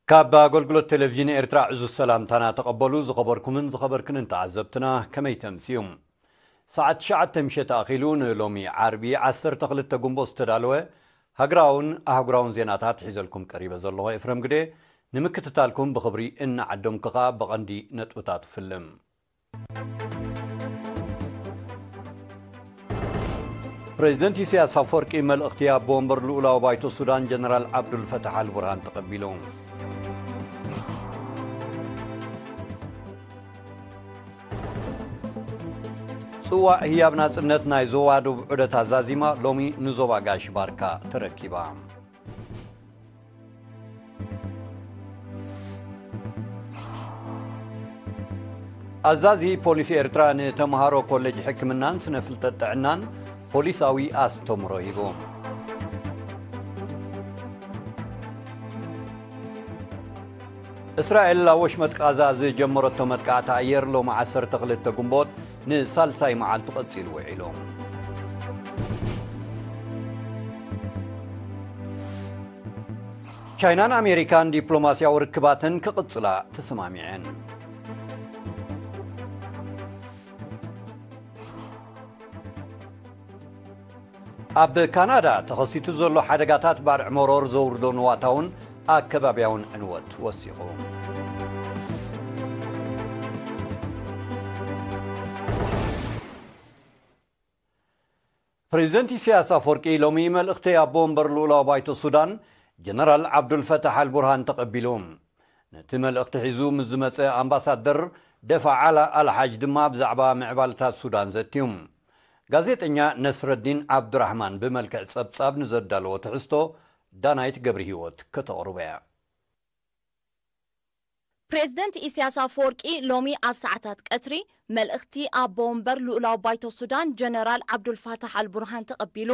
ካብ ኣገልግሎት ቴሌቪዥን ኤርትራ ዕዙዝ ሰላምታና ተቐበሉ። ዝኸበርኩምን ዝኸበርክንን ተዓዘብትና፣ ከመይ ተምስዩም? ሰዓት ትሽዓተ ምሸት ኣኺሉ ንሎሚ ዓርቢ ዓሰርተ ክልተ ጉንቦት ዝተዳለወ ሃገራውን ኣህጉራውን ዜናታት ሒዘልኩም ቀሪበ ዘለኹ ኤፍረም ግደ፣ ንምክትታልኩም ብኽብሪ እናዓደምኩ ኸኣ ብቐንዲ ነጥብታት ፍልም። ፕሬዚደንት ኢሳያስ ኣፈወርቂ መልእኽቲ ኣቦ ወንበር ልኡላዊ ባይቶ ሱዳን ጀነራል ዓብዱልፈታሕ ኣልቡርሃን ተቐቢሉ። ጽዋእ ህያብ ናጽነት ናይ ዞባ ደቡብ ዑደት ኣዛዚማ ሎሚ ንዞባ ጋሽ ባርካ ተረኪባ። ኣዛዚ ፖሊስ ኤርትራ ንተምሃሮ ኮሌጅ ሕክምናን ስነ ፍልጠት ጥዕናን ፖሊሳዊ ኣስተምሮ ሂቡ። እስራኤል ኣብ ወሽመጥ ቃዛ ዝጀመረቶ መጥቃዕቲ ኣየር ሎሚ ዓሰርተ ክልተ ጉንቦት ንሳልሳይ መዓልቱ ቀጺሉ ውዒሉ። ቻይናን ኣሜሪካን ዲፕሎማስያዊ ርክባተን ክቕጽላ ተሰማሚዐን። ኣብ ካናዳ ተኸሲቱ ዘሎ ሓደጋታት ባርዕ መሮር ዘውርዶ ንዋታውን ኣከባብያውን ዕንወት ወሲኹ። ፕሬዚደንት ኢሳያስ ኣፈወርቂ ሎሚ መልእኽቲ ኣቦ ወንበር ልኡላዊ ባይቶ ሱዳን ጀነራል ዓብዱልፈታሕ ኣልቡርሃን ተቐቢሉ። ነቲ መልእኽቲ ሒዙ ምስ ዝመጸ ኣምባሳደር ደፋ ዓላ ኣልሓጅ ድማ ብዛዕባ ምዕባለታት ሱዳን ዘትዩ። ጋዜጠኛ ነስረዲን ዓብዱራሕማን ብመልክዕ ጸብጻብ ንዘዳለዎ ትሕዝቶ ዳናይት ገብረ ህይወት ከተቕርቦ እያ። ፕሬዝደንት ኢሳያስ ኣፈወርቂ ሎሚ ኣብ ሰዓታት ቀትሪ መልእኽቲ ኣቦ ወንበር ልኡላዊ ባይቶ ሱዳን ጀነራል ዓብዱልፋታሕ ኣልቡርሃን ተቐቢሉ።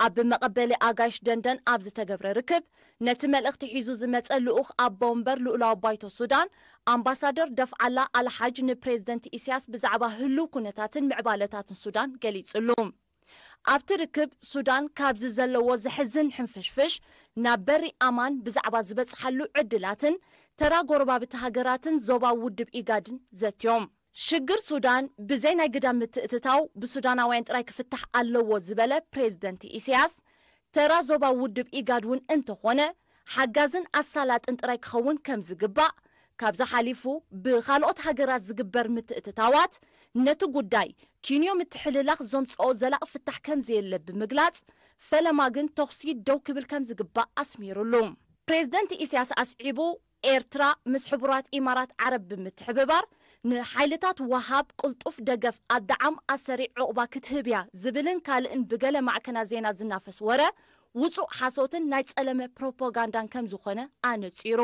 ኣብ መቐበሊ ኣጋይሽ ደንደን ኣብ ዝተገብረ ርክብ፣ ነቲ መልእኽቲ ሒዙ ዝመጸ ልኡኽ ኣቦ ወንበር ልኡላዊ ባይቶ ሱዳን ኣምባሳደር ደፍዓላ ኣልሓጅ ንፕሬዝደንት ኢሳያስ ብዛዕባ ህሉው ኩነታትን ምዕባለታትን ሱዳን ገሊጽሉ። ኣብቲ ርክብ፣ ሱዳን ካብዚ ዘለዎ ዘሕዝን ሕንፍሽፍሽ ናብ በሪ ኣማን ብዛዕባ ዝበጽሓሉ ዕድላትን ተራ ጎረባብቲ ሃገራትን ዞባዊ ውድብ ኢጋድን ዘትዮም። ሽግር ሱዳን ብዘይ ናይ ግዳም ምትእትታው ብሱዳናውያን ጥራይ ክፍታሕ ኣለዎ ዝበለ ፕሬዝደንት ኢሳያስ፣ ተራ ዞባዊ ውድብ ኢጋድ እውን እንተኾነ ሓጋዝን ኣሳላጥን ጥራይ ክኸውን ከም ዝግባእ፣ ካብዚ ሓሊፉ ብኻልኦት ሃገራት ዝግበር ምትእትታዋት ነቲ ጉዳይ ኪንዮ ምትሕልላኽ ዘምጽኦ ዘላቒ ፍታሕ ከም ዘየለ ብምግላጽ፣ ፈለማ ግን ተኹሲ ደው ክብል ከም ዝግባእ ኣስሚሩሉ። ፕሬዝደንት ኢሳያስ ኣስዒቡ፣ ኤርትራ ምስ ሕቡራት ኢማራት ዓረብ ብምትሕብባር ንሓይልታት ወሃብ ቅልጡፍ ደገፍ ኣዳዓም ኣሰሪዕ ዑቕባ ክትህብ እያ ዝብልን ካልእን ብገለ ማዕከናት ዜና ዝናፈስ ወረ ውጹእ ሓሶትን ናይ ጸለመ ፕሮፓጋንዳን ከም ዝኾነ ኣነጺሩ።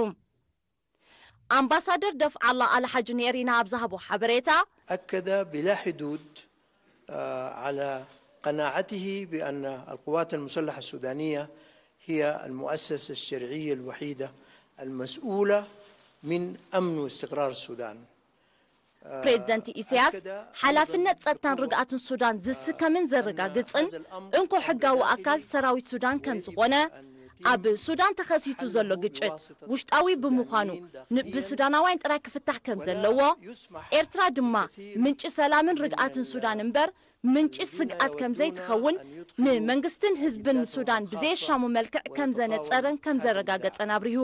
ኣምባሳደር ደፍዓላ ኣልሓጅ ንኤሪና ኣብ ዝሃቦ ሓበሬታ፣ أكد بلا حدود، آه، على قناعته بأن القوات المسلحة السودانية هي المؤسسة الشرعية الوحيدة المسؤولة من أمن واستقرار السودان. ፕሬዝደንት ኢሳያስ፣ ሓላፍነት ጸጥታን ርግኣትን ሱዳን ዝስከምን ዘረጋግጽን እንኮ ሕጋዊ ኣካል ሰራዊት ሱዳን ከም ዝኾነ፣ ኣብ ሱዳን ተኸሲቱ ዘሎ ግጭት ውሽጣዊ ብምዃኑ ን-፣ ብሱዳናውያን ጥራይ ክፍታሕ ከም ዘለዎ፣ ኤርትራ ድማ ምንጪ ሰላምን ርግኣትን ሱዳን እምበር ምንጪ ስግኣት ከም ዘይትኸውን፣ ንመንግስትን ህዝብን ሱዳን ብዘየሻሙ መልክዕ ከም ዘነጸረን ከም ዘረጋገጸን ኣብሪሁ።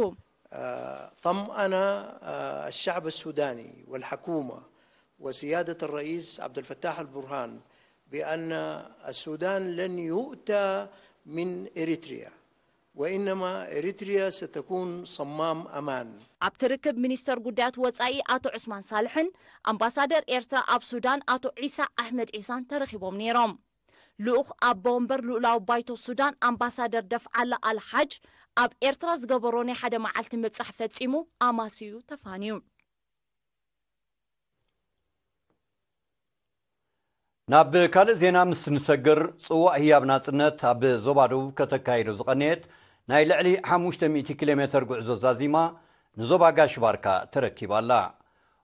آه، طمأن، آه، الشعب السوداني والحكومة وسيادة الرئيس عبد الفتاح البرهان بأن السودان لن يؤتى من إريتريا، وإنما إريتريا ستكون صمام أمان. ኣብቲ ርክብ ሚኒስተር ጉዳያት ወጻኢ ኣቶ ዑስማን ሳልሕን ኣምባሳደር ኤርትራ ኣብ ሱዳን ኣቶ ዒሳ ኣሕመድ ዒሳን ተረኺቦም ነይሮም። ልኡኽ ኣቦ ወንበር ልኡላዊ ባይቶ ሱዳን ኣምባሳደር ደፍዓላ ኣልሓጅ ኣብ ኤርትራ ዝገበሮ ናይ ሓደ መዓልቲ ምብጻሕ ፈጺሙ ኣማስዩ ተፋንዩ። ናብ ካልእ ዜና ምስ ንሰግር፣ ጽዋእ ህያብ ናጽነት ኣብ ዞባ ደቡብ ከተካይዶ ዝቐነየት ናይ ልዕሊ ሓሙሽተ ሚእቲ ኪሎ ሜተር ጉዕዞ ዛዚማ ንዞባ ጋሽ ባርካ ተረኪባ ኣላ።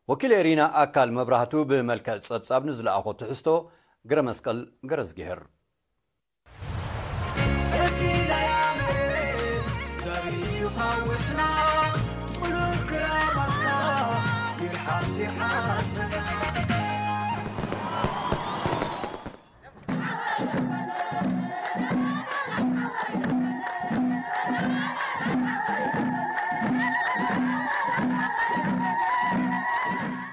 ወኪል ኤሪና ኣካል መብራህቱ ብመልክዕ ጸብጻብ ንዝለኣኾ ትሕዝቶ ግረ መስቀል ገረዝግሄር።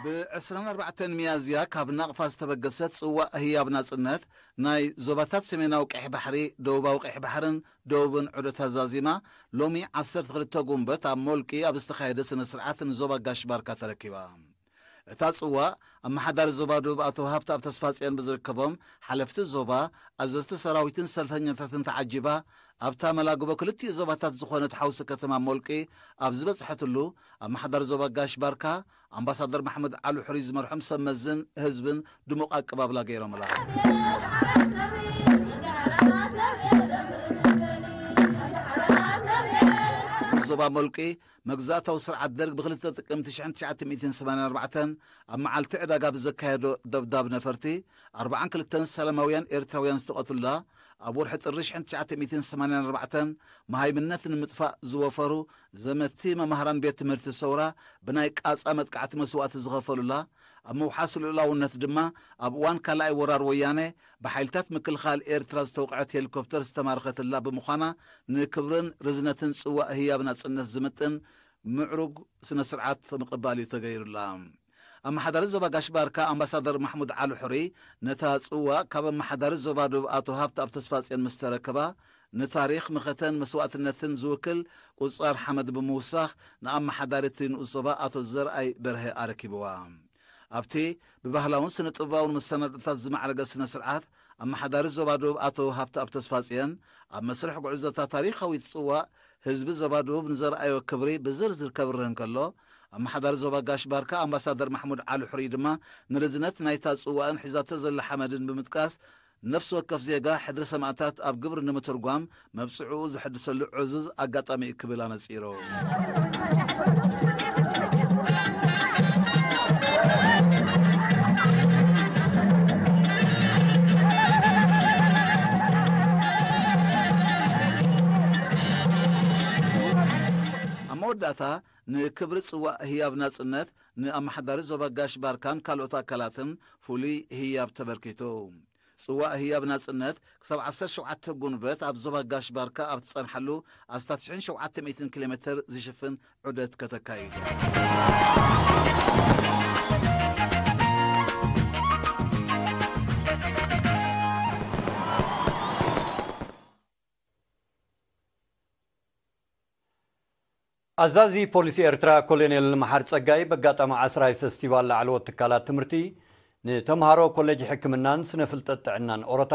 ብ24 ሚያዝያ ካብ ናቕፋ ዝተበገሰት ጽዋእ ህያብ ናጽነት፣ ናይ ዞባታት ሰሜናዊ ቀይሕ ባሕሪ፣ ደቡባዊ ቀይሕ ባሕርን ደቡብን ዑደት ኣዛዚማ፣ ሎሚ ዓሰርተ ክልተ ጉንበት ኣብ ሞልቂ ኣብ ዝተኻየደ ስነ ስርዓት ንዞባ ጋሽ ባርካ ተረኪባ። እታ ጽዋእ፣ ኣመሓዳሪ ዞባ ደቡብ ኣቶ ሃብተኣብ ተስፋጽዮን ብዝርከቦም ሓለፍቲ ዞባ፣ ኣዘዝቲ ሰራዊትን ሰልፈኛታትን ተዓጂባ፣ ኣብታ መላግቦ ክልቲኡ ዞባታት ዝኾነት ሓውሲ ከተማ ሞልቂ ኣብ ዝበጽሐትሉ፣ ኣመሓዳሪ ዞባ ጋሽ ባርካ፣ ኣምባሳደር ማሕሙድ ዓሊ ሑሪ ዝመርሖም ሰብ መዝን ህዝብን ድሙቕ ኣቀባብላ ገይሮምላ። ዞባ ሞልቂ፣ መግዛእታዊ ስርዓት ደርግ ብ2 ጥቅምቲ ሽሕን ትሽዓተ ሚእትን ሰማንያን ኣርባዕተን ኣብ መዓልቲ ዕዳጋ ብዘካየዶ ደብዳብ ነፈርቲ፣ ኣርባዓን ክልተን ሰላማውያን ኤርትራውያን ዝተቐትሉላ፣ ኣብ ወርሒ ጥሪ ሽሕን ትሽዓተ ሚእትን ሰማንያን ኣርባዕተን መሃይምነት ንምጥፋእ ዝወፈሩ ዘመትቲ መማህራን ቤት ትምህርቲ ሰውራ ብናይ ቃጻ መጥቃዕቲ መስዋእቲ ዝኸፈሉላ፣ ኣብ ምውሓስ ልኡላውነት ድማ ኣብ እዋን ካልኣይ ወራር ወያነ ብሓይልታት ምክልኻል ኤርትራ ዝተወቕዐት ሄሊኮፕተር ዝተማረኸትላ ብምዃና፣ ንክብርን ርዝነትን ጽዋእ ህያብ ናጽነት ዝምጥን ምዕሩግ ስነ ስርዓት ምቕባል እዩ ተገይሩላ። ኣመሓዳሪ ዞባ ጋሽ ባርካ ኣምባሳደር ማሕሙድ ዓሊ ሑሪ፣ ነታ ጽዋእ ካብ ኣመሓዳሪ ዞባ ደቡብ ኣቶ ሃብተኣብ ተስፋጽዮን ምስ ተረከባ፣ ንታሪኽ መኸተን መስዋእትነትን ዝውክል ቁጻር ሓመድ ብምውሳኽ፣ ንኣመሓዳሪ እቲ ንኡስ ዞባ ኣቶ ዘርኣይ በርሀ ኣረኪብዋ። ኣብቲ ብባህላውን ስነ ጥበባውን መሰናድኦታት ዝማዕረገ ስነ ስርዓት፣ ኣመሓዳሪ ዞባ ደቡብ ኣቶ ሃብተኣብ ተስፋጽዮን፣ ኣብ መስርሕ ጉዕዞ እታ ታሪኻዊት ጽዋእ፣ ህዝቢ ዞባ ደቡብ ንዘርኣዮ ክብሪ ብዝርዝር ከብርህ እንከሎ፣ ኣመሓዳሪ ዞባ ጋሽ ባርካ ኣምባሳደር ማሕሙድ ዓሊ ሑሪ ድማ፣ ንርዝነት ናይታ ጽዋእን ሒዛቶ ዘላ ሓመድን ብምጥቃስ፣ ነፍሲ ወከፍ ዜጋ ሕድሪ ሰማእታት ኣብ ግብሪ ንምትርጓም መብጽዕኡ ዘሐድሰሉ ዕዙዝ ኣጋጣሚ እዩ ክብል ኣነጺሩ። ኣብ መወዳእታ፣ ንክብሪ ጽዋእ ህያብ ናጽነት፣ ንኣመሓዳሪ ዞባ ጋሽ ባርካን ካልኦት ኣካላትን ፍሉይ ህያብ ተበርኪቱ። ጽዋእ ህያብ ናጽነት ክሳብ ዓሰርተ ሸውዓተ ጉንበት ኣብ ዞባ ጋሽ ባርካ ኣብ ትጸንሓሉ ኣስታት ሽሕን ሸውዓተ ሚእትን ኪሎ ሜትር ዝሽፍን ዑደት ከተካይድ። ኣዛዚ ፖሊስ ኤርትራ ኮሎኔል መሓር ጸጋይ፣ በጋጣሚ ዓስራይ ፈስቲቫል ላዕለዎት ትካላት ትምህርቲ ንተምሃሮ ኮሌጅ ሕክምናን ስነ ፍልጠት ጥዕናን ኦሮታ፣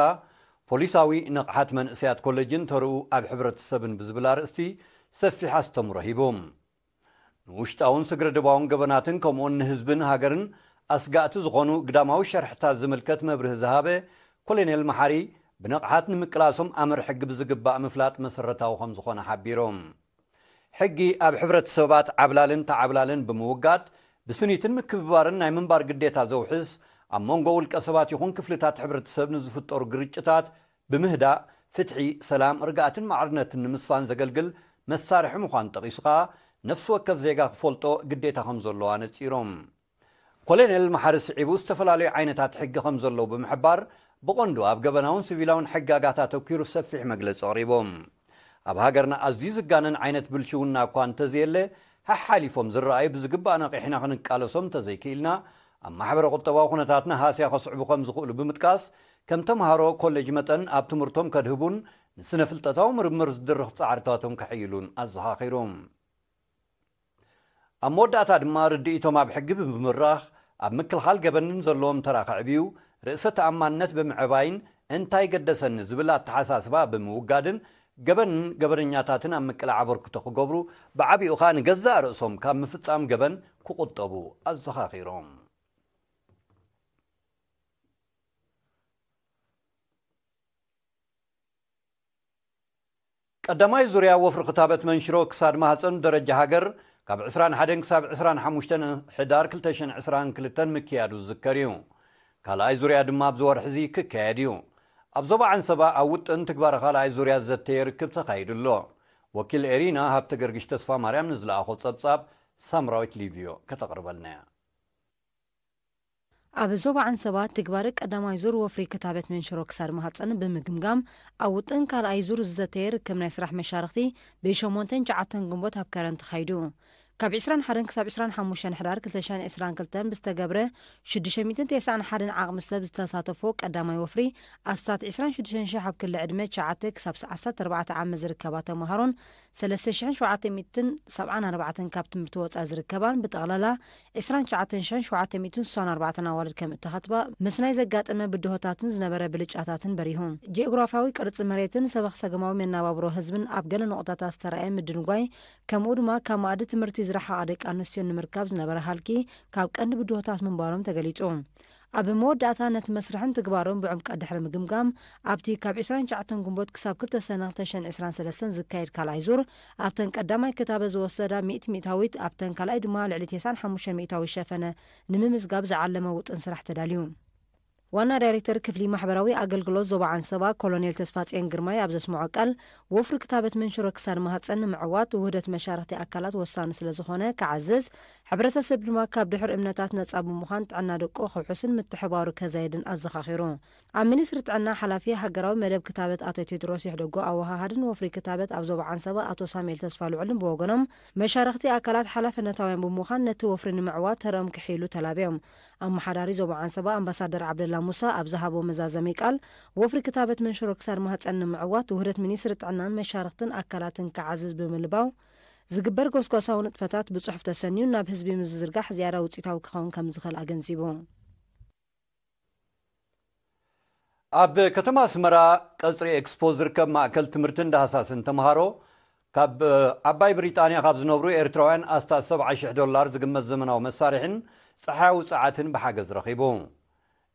ፖሊሳዊ ንቕሓት መንእሰያት ኮሌጅን ተርኡ ኣብ ሕብረተሰብን ብዝብል ኣርእስቲ ሰፊሕ ኣስተምሮ ሂቡ። ንውሽጣውን ስግረ ዶባውን ገበናትን ከምኡውን ንህዝብን ሃገርን ኣስጋእቲ ዝኾኑ ግዳማዊ ሸርሕታት ዝምልከት መብርሂ ዝሃበ ኮሎኔል መሓሪ፣ ብንቕሓት ንምቅላሶም ኣምር ሕጊ ብዝግባእ ምፍላጥ መሰረታዊ ከም ዝኾነ ሓቢሩ። ሕጊ ኣብ ሕብረተሰባት ዓብላልን ተዓብላልን ብምውጋድ፣ ብስኒትን ምክብባርን ናይ ምንባር ግዴታ ዘውሕስ፣ ኣብ መንጎ ውልቀ ሰባት ይኹን ክፍልታት ሕብረተሰብ ንዝፍጠሩ ግርጭታት ብምህዳእ፣ ፍትሒ፣ ሰላም፣ ርግኣትን ማዕርነትን ንምስፋን ዘገልግል መሳርሒ ምዃኑ ጠቒሱ ከኣ፣ ነፍሲ ወከፍ ዜጋ ክፈልጦ ግዴታ ከም ዘለዎ ኣነጺሮም። ኮሎኔል መሓሪ ስዒቡ፣ ዝተፈላለዩ ዓይነታት ሕጊ ከም ዘለዉ ብምሕባር፣ ብቐንዱ ኣብ ገበናውን ሲቪላውን ሕጋጋት ኣተኲሩ ሰፊሕ መግለጺ ኣቕሪቦም። ኣብ ሃገርና ኣዝዩ ዝጋነን ዓይነት ብልሽውና እኳ እንተዘየለ፣ ሓሓሊፎም ዝረኣዩ ብዝግባእ ነቒሕና ክንቃለሶም እንተዘይክኢልና፣ ኣብ ማሕበረ ቁጠባዊ ኩነታትና ሃስያ ከስዕቡ ከም ዝኽእሉ ብምጥቃስ፣ ከም ተምሃሮ ኮሌጅ መጠን ኣብ ትምህርቶም ከድህቡን ንስነ ፍልጠታዊ ምርምር ዝድርኽ ጻዕርታቶም ከሐይሉን ኣዘኻኺሩ። ኣብ መወዳእታ ድማ ርድኢቶም ኣብ ሕጊ ብምምራኽ ኣብ ምክልኻል ገበንን ዘለዎም ተራ ከዕብዩ፣ ርእሰ ተኣማንነት ብምዕባይን እንታይ ገደሰኒ ዝብል ኣተሓሳስባ ብምውጋድን ገበንን ገበነኛታትን ኣብ ምቅላዕ ኣበርክቶ ክገብሩ፣ ብዓቢኡ ኸኣ ንገዛእ ርእሶም ካብ ምፍጻም ገበን ክቑጠቡ ኣዘኻኺሮም። ቀዳማይ ዙርያ ወፍሪ ክታበት መንሽሮ ክሳድ ማህጸን ደረጃ ሃገር ካብ ዕስራን ሓደን ክሳብ ዕስራን ሓሙሽተን ሕዳር ክልተ ሽሕን ዕስራን ክልተን ምክያዱ ዝዝከር እዩ። ካልኣይ ዙርያ ድማ ኣብዚ ወርሒ እዚ ክካየድ እዩ። ኣብ ዞባ ዓንሰባ ኣብ ውጥን ትግባረ ካልኣይ ዙርያ ዘተየ ርክብ ተኻይዱ ኣሎ። ወኪል ኤሪና ሃብተ ገርግሽ ተስፋ ማርያም ንዝለኣኾ ጸብጻብ ሳምራዊት ሊብዮ ከተቕርበልና እያ። ኣብ ዞባ ዓንሰባ ትግባረ ቀዳማይ ዙር ወፍሪ ክታበት መንሽሮ ክሳድ ማህፀን ብምግምጋም፣ ኣብ ውጥን ካልኣይ ዙር ዝዘተየ ርክብ ናይ ስራሕ መሻርኽቲ ብሸሞንተን ትሽዓተን ግንቦት ኣብ ከረን ተኻይዱ። ካብ ዕስራን ሓደን ክሳብ ዕስራን ሓሙሽተን ሕዳር ክልተ ሽሕን ዕስራን ክልተን ብዝተገብረ ሽዱሽተ ሚእትን ተስዓን ሓደን ዓቕሚ ሰብ ዝተሳተፎ ቀዳማይ ወፍሪ፣ ኣስታት ዕስራን ሽዱሽተን ሽሕ ኣብ ክሊ ዕድመ ትሽዓተ ክሳብ ዓሰርተ ኣርባዕተ ዓመት ዝርከባ ተምሃሮን ሰለስተ ሽሕን ሸውዓተ ሚእትን ሰብዓን ኣርባዕተን ካብ ትምህርቲ ወፃኢ ዝርከባን ብጠቕላላ ዕስራን ትሽዓተን ሽሕን ሸውዓተ ሚእትን ስሳን ኣርባዕተን ኣዋልድ ከም እተኸትባ፣ ምስ ናይ ዘጋጠመ ብድሆታትን ዝነበረ ብልጫታትን በሪሁ። ጂኦግራፊያዊ ቅርጺ መሬትን ሰበኽ ሰገማዊ መነባብሮ ህዝብን ኣብ ገለ ነቑጣታት ዝተራእየ ምድንጓይ፣ ከምኡ ድማ ካብ መኣዲ ትምህርቲ ዝረሓቓ ደቂ ኣንስትዮ ንምርካብ ዝነበረ ሃልኪ ካብ ቀንዲ ብድሆታት ምንባሮም ተገሊጹ። ኣብ መወዳእታ ነቲ መስርሕን ትግባሩን ብዕምቀት ድሕሪ ምግምጋም፣ ኣብቲ ካብ ዕስራን ትሽዓተን ግንቦት ክሳብ ክልተ ሰነ ክልተ ሽሕን ዕስራን ሰለስተን ዝካየድ ካልኣይ ዙር፣ ኣብተን ቀዳማይ ክታበት ዝወሰዳ ሚእቲ ሚእታዊት፣ ኣብተን ካልኣይ ድማ ልዕሊ ተስዓን ሓሙሽተን ሚእታዊት ሸፈነ ንምምዝጋብ ዝዓለመ ውጥን ስራሕ ተዳልዩ። ዋና ዳይሬክተር ክፍሊ ማሕበራዊ ኣገልግሎት ዞባ ዓንሰባ ኮሎኔል ተስፋጽዮን ግርማይ ኣብ ዘስምዖ ቃል፣ ወፍሪ ክታበት መንሽሮ ክሳድ ማህጸን ንምዕዋት ውህደት መሻርኽቲ ኣካላት ወሳኒ ስለ ዝኾነ ክዓዝዝ፣ ሕብረተሰብ ድማ ካብ ድሑር እምነታት ነጻ ብምዃን ጥዕና ደቁ ከውሕስን ምትሕባሩ ከዛይድን ኣዘኻኺሩ። ኣብ ሚኒስትሪ ጥዕና ሓላፊ ሃገራዊ መደብ ክታበት ኣቶ ቴድሮስ ይሕደጎ ኣወሃሃድን ወፍሪ ክታበት ኣብ ዞባ ዓንሰባ ኣቶ ሳሙኤል ተስፋ ልዑልን ብወገኖም፣ መሻርኽቲ ኣካላት ሓላፍነታውያን ብምዃን ነቲ ወፍሪ ንምዕዋት ተረኦም ክሕይሉ ተላብዮም። ኣመሓዳሪ ዞባ ዓንሰባ ኣምባሳደር ዓብደላ ሙሳ ኣብ ዝሃቦ መዛዘሚ ቃል፣ ወፍሪ ክታበት መንሽሮ ክሳድ ማህጸን ንምዕዋት ውህደት ሚኒስትሪ ጥዕናን መሻርኽትን ኣካላትን ክዓዝዝ ብምልባው፣ ዝግበር ጎስጓሳዊ ንጥፈታት ብጽሑፍ ተሰንዩ ናብ ህዝቢ ምስ ዝዝርጋሕ ዝያዳ ውጽኢታዊ ክኸውን ከም ዝኽእል ኣገንዚቡ። ኣብ ከተማ ኣስመራ ቀጽሪ ኤክስፖ ዝርከብ ማእከል ትምህርትን ዳህሳስን ተምሃሮ፣ ካብ ዓባይ ብሪጣንያ ካብ ዝነብሩ ኤርትራውያን ኣስታት ሰብዓ ሽሕ ዶላር ዝግመት ዘመናዊ መሳርሒን ጸሓያዊ ጸዓትን ብሓገዝ ረኺቡ።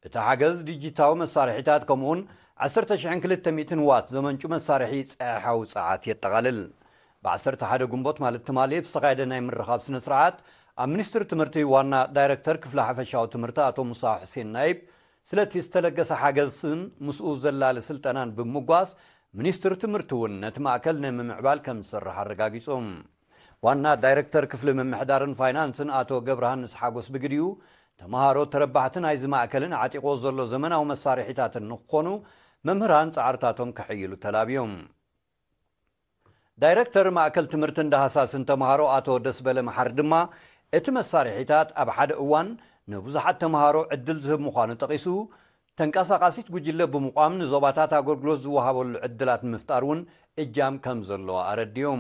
እቲ ሓገዝ ዲጂታዊ መሳርሒታት ከምኡውን ዓሰርተ ሽሕን ክልተ ሚእትን ዋት ዘመንጩ መሳርሒ ጸሓያዊ ጸዓት የጠቓልል። ብ ዓሰርተ ሓደ ግንቦት ማለት ትማሊ ዝተኻየደ ናይ ምርኻብ ስነ ስርዓት፣ ኣብ ሚኒስትሪ ትምህርቲ ዋና ዳይረክተር ክፍሊ ሓፈሻዊ ትምህርቲ ኣቶ ሙሳ ሑሴን ናይብ፣ ስለቲ ዝተለገሰ ሓገዝን ምስኡ ዘላሊ ስልጠናን ብምጓስ፣ ሚኒስትሪ ትምህርቲ እውን ነቲ ማእከል ንምምዕባል ከም ዝሰርሕ ኣረጋጊጹ። ዋና ዳይረክተር ክፍሊ ምምሕዳርን ፋይናንስን ኣቶ ገብረሃንስ ሓጎስ ብግዲኡ፣ ተምሃሮ ተረባሕቲ ናይዚ ማእከልን ዓጢቕዎ ዘሎ ዘመናዊ መሳርሒታትን ንክኾኑ፣ መምህራን ጻዕርታቶም ከሐይሉ ተላብዮም። ዳይረክተር ማእከል ትምህርትን ዳህሳስን ተምሃሮ ኣቶ ደስበለ መሓሪ ድማ፣ እቲ መሳርሒታት ኣብ ሓደ እዋን ንብዙሓት ተምሃሮ ዕድል ዝህብ ምዃኑ ጠቒሱ፣ ተንቀሳቓሲት ጉጅለ ብምቋም ንዞባታት ኣገልግሎት ዝወሃበሉ ዕድላት ንምፍጣር እውን እጃም ከም ዘለዎ ኣረዲኡ።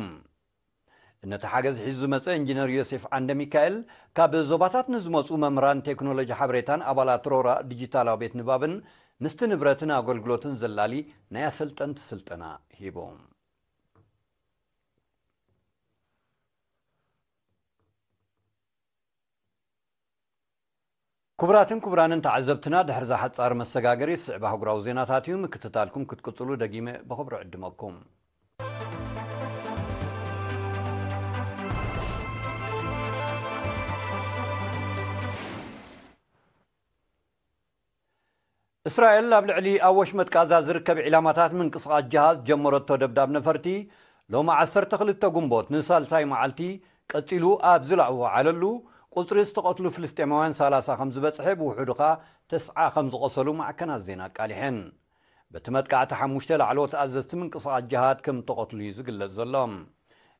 ነቲ ሓገዝ ሒዙ ዝመጸ ኢንጂነር ዮሴፍ ዓንደ ሚካኤል፣ ካብ ዞባታት ንዝመጹ መምህራን ቴክኖሎጂ ሓበሬታን ኣባላት ሮራ ዲጂታላዊ ቤት ንባብን ምስቲ ንብረትን ኣገልግሎትን ዘላሊ ናይ ኣሰልጠንቲ ስልጠና ሂቦም። ክቡራትን ክቡራንን ተዓዘብትና፣ ድሕሪ እዛ ሓጻር መሰጋገሪ ዝስዕብ ኣህጉራዊ ዜናታት እዩ። ምክትታልኩም ክትቅጽሉ ደጊመ ብኽብሪ ዕድመኩም። እስራኤል ኣብ ልዕሊ ኣብ ወሽመጥ ቃዛ ዝርከብ ዒላማታት ምንቅስቓስ ጀሃዝ ጀመረቶ ደብዳብ ነፈርቲ፣ ሎሚ ዓሰርተ ክልተ ግንቦት ንሳልሳይ መዓልቲ ቀጺሉ ኣብ ዝለዓዎ ዓለሉ፣ ቁጽሪ ዝተቐትሉ ፍልስጤማውያን ሰላሳ ከም ዝበጽሐ፣ ብውሑዱ ኸኣ ተስዓ ከም ዝቖሰሉ ማዕከናት ዜና ኣቃሊሐን። በቲ መጥቃዕቲ ሓሙሽተ ላዕለዎት ኣዘዝቲ ምንቅስቓስ ጀሃድ ከም እተቐትሉ እዩ ዝግለጽ ዘሎ።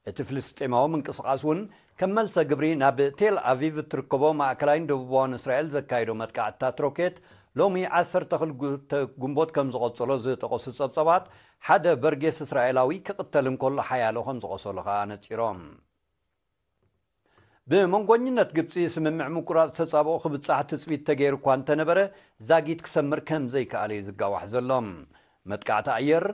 እቲ ፍልስጤማዊ ምንቅስቓስ እውን ከም መልሰ ግብሪ ናብ ቴል ኣቪቭ እትርከቦ ማእከላይን ደቡባውን እስራኤል ዘካየዶ መጥቃዕትታት ሮኬት ሎሚ ዓሰርተ ክልተ ግንቦት ከም ዝቐጸሎ ዝጠቐሱ ጸብጻባት፣ ሓደ በርጌስ እስራኤላዊ ክቕተል እንከሎ ሓያሎ ከም ዝቖሰሉ ከኣ ነጺሮም። ብመንጎኝነት ግብጺ ስምምዕ ምቁራጽ ተጻብኦ ክብጻሕ ትጽቢት ተገይሩ እኳ እንተነበረ፣ ዛጊት ክሰምር ከም ዘይከኣለ እዩ ዝጋዋሕ ዘሎ። መጥቃዕቲ ኣየር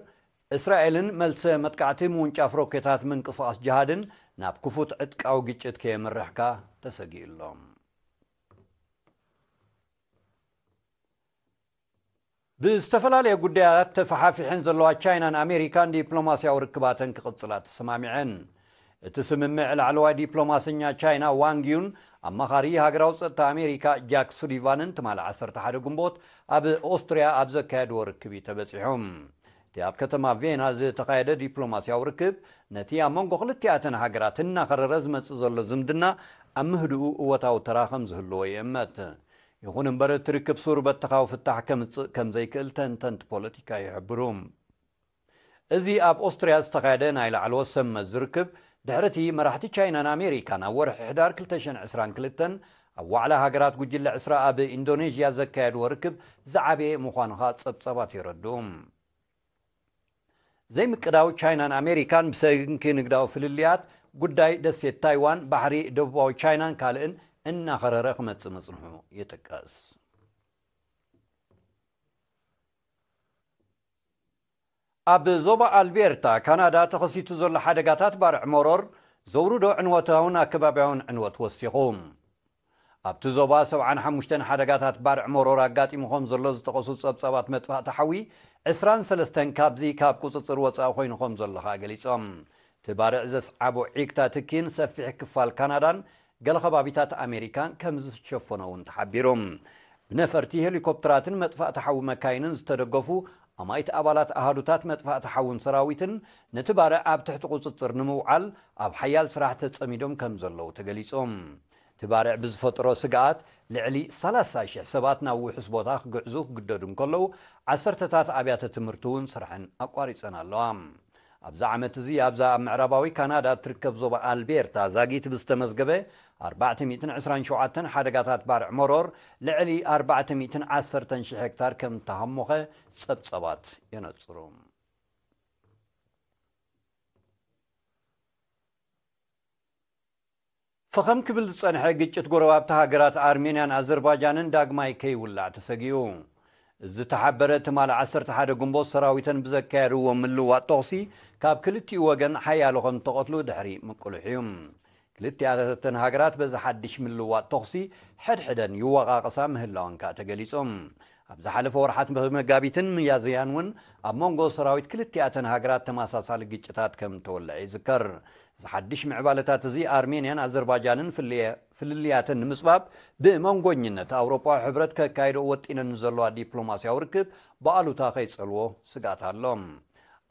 እስራኤልን መልሰ መጥቃዕቲ ምውንጫፍ ሮኬታት ምንቅስቓስ ጅሃድን ናብ ክፉት ዕጥቃዊ ግጭት ከየምርሕካ ተሰጊኡ ኣሎ። ብዝተፈላለየ ጉዳያት ተፈሓፊሐን ዘለዋ ቻይናን ኣሜሪካን ዲፕሎማስያዊ ርክባተን ክቕጽላ ተሰማሚዐን። እቲ ስምምዕ ላዕለዋይ ዲፕሎማሰኛ ቻይና ዋንግ ዩን፣ ኣማኻሪ ሃገራዊ ጸጥታ ኣሜሪካ ጃክ ሱሊቫንን ትማሊ ዓሰርተ ሓደ ግንቦት ኣብ ኦስትርያ ኣብ ዘካየድዎ ርክብ እዩ ተበጺሑ። እቲ እቲ ኣብ ከተማ ቬና ዝተኻየደ ዲፕሎማስያዊ ርክብ፣ ነቲ ኣብ መንጎ ክልቲኣተን ሃገራት እናኸረረ ዝመጽእ ዘሎ ዝምድና ኣብ ምህድኡ እወታዊ ተራ ከም ዝህልዎ ይእመት። ይኹን እምበር፣ እቲ ርክብ ሱር በተኻዊ ፍታሕ ከምጽእ ከም ዘይክእል ተንተንቲ ፖለቲካ ይሕብሩ። እዚ ኣብ ኦስትርያ ዝተኻየደ ናይ ላዕለዎት ሰብ መዚ ርክብ፣ ድሕሪ እቲ መራሕቲ ቻይናን ኣሜሪካን ኣብ ወርሒ ሕዳር ክልተ ሽሕን ዕስራን ክልተን ኣብ ዋዕላ ሃገራት ጉጅለ ዕስራ ኣብ ኢንዶኔዥያ ዘካየድዎ ርክብ ዝዓበየ ምዃኑ ኸኣ ጸብጻባት የረድኡ። ዘይምቅዳው ቻይናን ኣሜሪካን ብሰንኪ ንግዳዊ ፍልልያት፣ ጉዳይ ደሴት ታይዋን፣ ባሕሪ ደቡባዊ ቻይናን ካልእን እናኸረረ ክመጽእ ምጽንሑ ይጥቀስ። ኣብ ዞባ ኣልቤርታ ካናዳ ተኸሲቱ ዘሎ ሓደጋታት ባርዕ መሮር ዘውርዶ ዕንወታውን ኣከባቢያውን ዕንወት ወሲኹ። ኣብቲ ዞባ ሰብዓን ሓሙሽተን ሓደጋታት ባርዕ መሮር ኣጋጢሙ ከም ዘሎ ዝጠቐሱ ጸብጻባት መጥፋእቲ ሓዊ፣ ዕስራን ሰለስተን ካብዚ ካብ ቁጽጽር ወጻኢ ኮይኑ ከም ዘሎ ኸኣ ገሊጾም። እቲ ባርዕ ዘስዓቦ ዒግታ ትኪን ሰፊሕ ክፋል ካናዳን ገለ ከባቢታት ኣሜሪካን ከም ዝሸፈኖ እውን ተሓቢሩ። ብነፈርቲ ሄሊኮፕተራትን መጥፋእቲ ሓዊ መካይንን ዝተደገፉ ኣማኢት ኣባላት ኣሃዱታት መጥፋእቲ ሓውን ሰራዊትን ነቲ ባርዕ ኣብ ትሕቲ ቁጽጽር ንምውዓል ኣብ ሓያል ስራሕ ተጸሚዶም ከም ዘለዉ ተገሊጹ። እቲ ባርዕ ብዝፈጠሮ ስግኣት ልዕሊ ሰላሳ ሽሕ ሰባት ናብ ውሑስ ቦታ ክግዕዙ ክግደዱ እንከለዉ፣ ዓሰርተታት ኣብያተ ትምህርቲ እውን ስርሐን ኣቋሪጸን ኣለዋ። ኣብዚ ዓመት እዚ ኣብዛ ኣብ ምዕራባዊ ካናዳ እትርከብ ዞባ ኣልቤርታ ዛጊት ብዝተመዝገበ ኣርባዕተ ሚእትን ዕስራን ሸውዓተን ሓደጋታት ባርዕ መሮር ልዕሊ ኣርባዕተ ሚእትን ዓሰርተን ሽሕ ሄክታር ከም እተሃሞኸ ጸብጸባት የነጽሩ። ፈኸም ክብል ዝጸንሐ ግጭት ጎረባብቲ ሃገራት ኣርሜንያን ኣዘርባጃንን ዳግማይ ከይውላዕ ተሰጊኡ። እዚ ዝተሓበረ ትማሊ ዓሰርተ ሓደ ግንቦት ሰራዊተን ብዘካየድዎ ምልዋጥ ተኹሲ ካብ ክልቲኡ ወገን ሓያሎ ከም ዝተቐትሉ ድሕሪ ምቅልሑ እዩ። ክልቲኣተን ሃገራት በዚ ሓድሽ ምልዋጥ ተኹሲ ሕድሕደን ይወቓቐሳ ምህላወን ከኣ ተገሊጹ። ኣብ ዝሓለፈ ወርሓት መጋቢትን ሚያዝያን እውን ኣብ መንጎ ሰራዊት ክልቲኣተን ሃገራት ተመሳሳሊ ግጭታት ከም ተወልዐ ይዝከር። እዚ ሓድሽ ምዕባለታት እዚ ኣርሜንያን ኣዘርባጃንን ፍልየ-፣ ፍልልያተን ንምጽባብ ብመንጎኝነት ኣውሮፓዊ ሕብረት ከካይዶ ወጢነን ንዘለዋ ዲፕሎማስያዊ ርክብ ብኣሉታ ከይጸልዎ ስግኣት ኣሎ።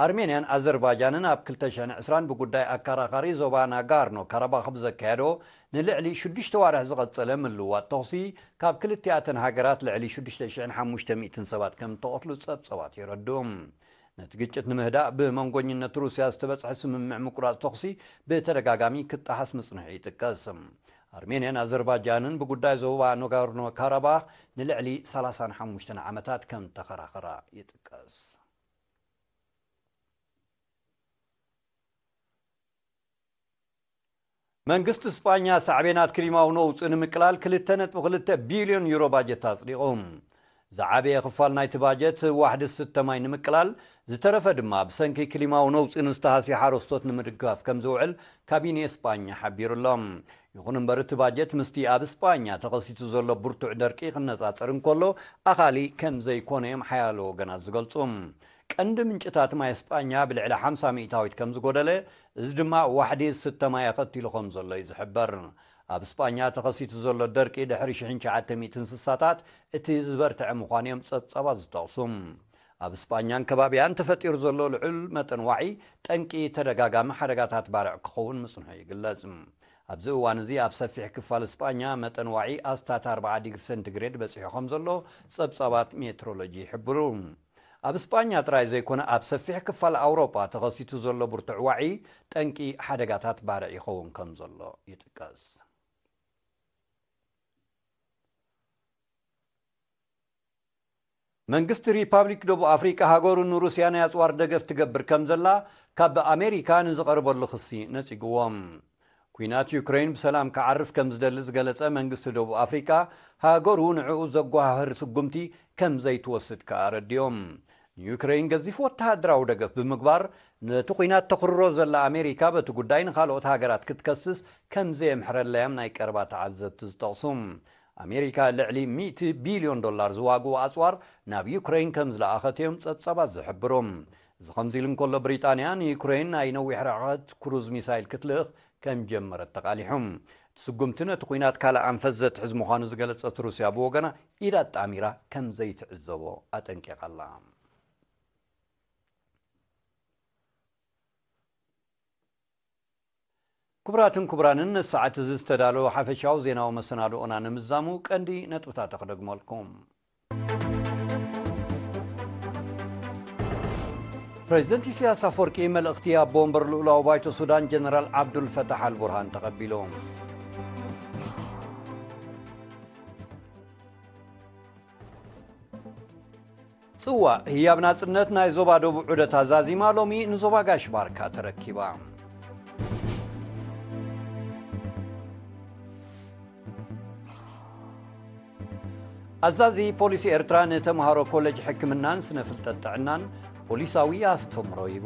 ኣርሜንያን ኣዘርባጃንን ኣብ ክልተ ሽሕን ዕስራን ብጉዳይ ኣከራኻሪ ዞባ ናጋርኖ ካራባኽ ብዘካየዶ ንልዕሊ ሽዱሽተ ዋርሕ ዝቐጸለ ምልዋጥ ተኹሲ፣ ካብ ክልቲኣተን ሃገራት ልዕሊ ሽዱሽተ ሽሕን ሓሙሽተ ሚእትን ሰባት ከም እተቐትሉ ጸብጸባት የረድኡ። ነቲ ግጭት ንምህዳእ ብመንጎኝነት ሩስያ ዝተበጽሐ ስምምዕ ምቁራጽ ተኹሲ ብተደጋጋሚ ክጠሓስ ምጽንሑ ይጥቀስ። ኣርሜንያን ኣዘርባጃንን ብጉዳይ ዞባ ናጋርኖ ካራባኽ ንልዕሊ ሰላሳን ሓሙሽተን ዓመታት ከም ተኸራኸራ ይጥቀስ። መንግስቲ ስጳኛ ሳዕቤናት ክሊማዊ ነውጺ ንምቅላል ክልተ ነጥቢ ክልተ ቢልዮን ዩሮ ባጀት ኣጽዲቑ። ዝዓበየ ክፋል ናይቲ ባጀት ዋሕዲ ዝስተ ማይ ንምቅላል፣ ዝተረፈ ድማ ብሰንኪ ክሊማዊ ነውጺ ንዝተሃስዩ ሓረስቶት ንምድጋፍ ከም ዝውዕል ካቢኔ ስጳኛ ሓቢሩ ኣሎ። ይኹን እምበር፣ እቲ ባጀት ምስቲ ኣብ ስጳኛ ተኸሲቱ ዘሎ ብርቱዕ ደርቂ ክነጻጸር እንከሎ፣ ኣኻሊ ከም ዘይኮነ እዮም ሓያሎ ወገናት ዝገልጹ። ቀንዲ ምንጭታት ማይ ስጳኛ ብልዕሊ ሓምሳ ሚእታዊት ከም ዝጎደለ፣ እዚ ድማ ዋሕዲ ዝስተ ማይ ኣኸቲሉ ከም ዘሎ እዩ ዝሕበር። ኣብ ስጳኛ ተኸሲቱ ዘሎ ደርቂ ድሕሪ ሽሕን ትሽዓተ ሚእትን ስሳታት እቲ ዝበርትዐ ምዃኑ እዮም ጸብጻባት ዝጠቕሱ። ኣብ ስጳኛን ከባቢያን ተፈጢሩ ዘሎ ልዑል መጠን ዋዒ ጠንቂ ተደጋጋሚ ሓደጋታት ባርዕ ክኸውን ምጽንሑ ይግለጽ። ኣብዚ እዋን እዚ ኣብ ሰፊሕ ክፋል ስጳኛ መጠን ዋዒ ኣስታት ኣርብዓ ዲግሪ ሴንቲግሬድ በጺሑ ከም ዘሎ ጸብጻባት ሜትሮሎጂ ይሕብሩ። ኣብ ስጳኛ ጥራይ ዘይኮነ፣ ኣብ ሰፊሕ ክፋል ኣውሮጳ ተኸሲቱ ዘሎ ብርቱዕ ዋዒ ጠንቂ ሓደጋታት ባርዕ ይኸውን ከም ዘሎ ይጥቀስ። መንግስቲ ሪፓብሊክ ደቡብ ኣፍሪቃ ሃገሩ ንሩስያ ናይ ኣጽዋር ደገፍ ትገብር ከም ዘላ ካብ ኣሜሪካ ንዝቐርበሉ ክሲ ነጺግዎ። ኲናት ዩክሬን ብሰላም ክዓርፍ ከም ዝደሊ ዝገለጸ መንግስቲ ደቡብ ኣፍሪቃ፣ ሃገሩ ንዕኡ ዘጓሃህር ስጉምቲ ከም ዘይትወስድ ከኣ ኣረዲኦም። ንዩክሬን ገዚፍ ወተሃደራዊ ደገፍ ብምግባር፣ ነቲ ኲናት ተኽርሮ ዘላ ኣሜሪካ በቲ ጉዳይ ንኻልኦት ሃገራት ክትከስስ ከም ዘየምሕረላ እዮም ናይ ቀረባ ተዓዘብቲ ዝጠቕሱ። ኣሜሪካ ልዕሊ ሚእቲ ቢልዮን ዶላር ዝዋግኡ ኣጽዋር ናብ ዩክሬን ከም ዝለኣኸት እዮም ጸብጻባት ዝሕብሩ። እዚ ከምዚ ኢሉ እንከሎ፣ ብሪጣንያ ንዩክሬን ናይ ነዊሕ ርሕቀት ክሩዝ ሚሳይል ክትልእኽ ከም ጀመረት ተቓሊሑ። እቲ ስጉምቲ ነቲ ኲናት ካልእ ኣንፈት ዘትሕዝ ምዃኑ ዝገለጸት ሩስያ ብወገና፣ ኢድ ኣጣሚራ ከም ዘይትዕዘቦ ኣጠንቂቓ ኣላ። ክቡራትን ክቡራንን፣ ንሰዓት እዚ ዝተዳለወ ሓፈሻዊ ዜናዊ መሰናድኦና ንምዛሙ ቀንዲ ነጥብታት ክደግመልኩም። ፕሬዚደንት ኢሳያስ ኣፈወርቂ መልእኽቲ ኣቦ ወንበር ልኡላዊ ባይቶ ሱዳን ጀነራል ዓብዱል ፈታሕ ኣልቡርሃን ተቐቢሉ። ጽዋእ ህያብ ናጽነት ናይ ዞባ ደቡብ ዑደት ኣዛዚማ ሎሚ ንዞባ ጋሽ ባርካ ተረኪባ። ኣዛዚ ፖሊስ ኤርትራ ንተምሃሮ ኮሌጅ ሕክምናን ስነ ፍልጠት ጥዕናን ፖሊሳዊ ኣስተምሮ ሂቡ።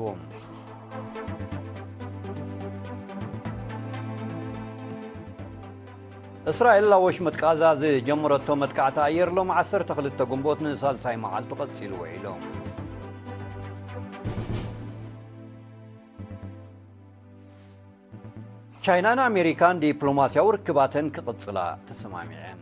እስራኤል ኣብ ወሽመጥ ቃዛ ዝጀመረቶ መጥቃዕቲ ኣየር ሎም ዓሰርተ ክልተ ግንቦት ንሳልሳይ መዓልቱ ቀጺሉ ውዒሉ። ቻይናን ኣሜሪካን ዲፕሎማስያዊ ርክባተን ክቕጽላ ተሰማሚዐን።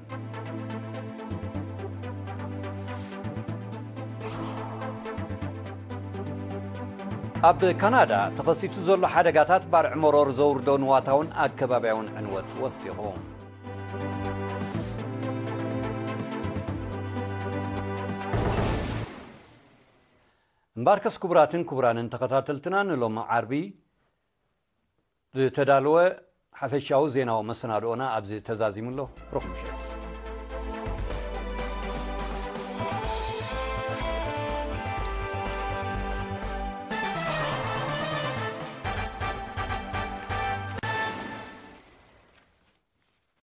ኣብ ካናዳ ተኸሲቱ ዘሎ ሓደጋታት ባርዕ መሮር ዘውርዶ ንዋታውን ኣከባብያውን ዕንወት ወሲኹ። እምበኣርከስ ክቡራትን ክቡራንን ተኸታተልትና ንሎሚ ዓርቢ ዝተዳለወ ሓፈሻዊ ዜናዊ መሰናድኦና ኣብዚ ተዛዚሙ ኣሎ። ሩኹም ምሸት።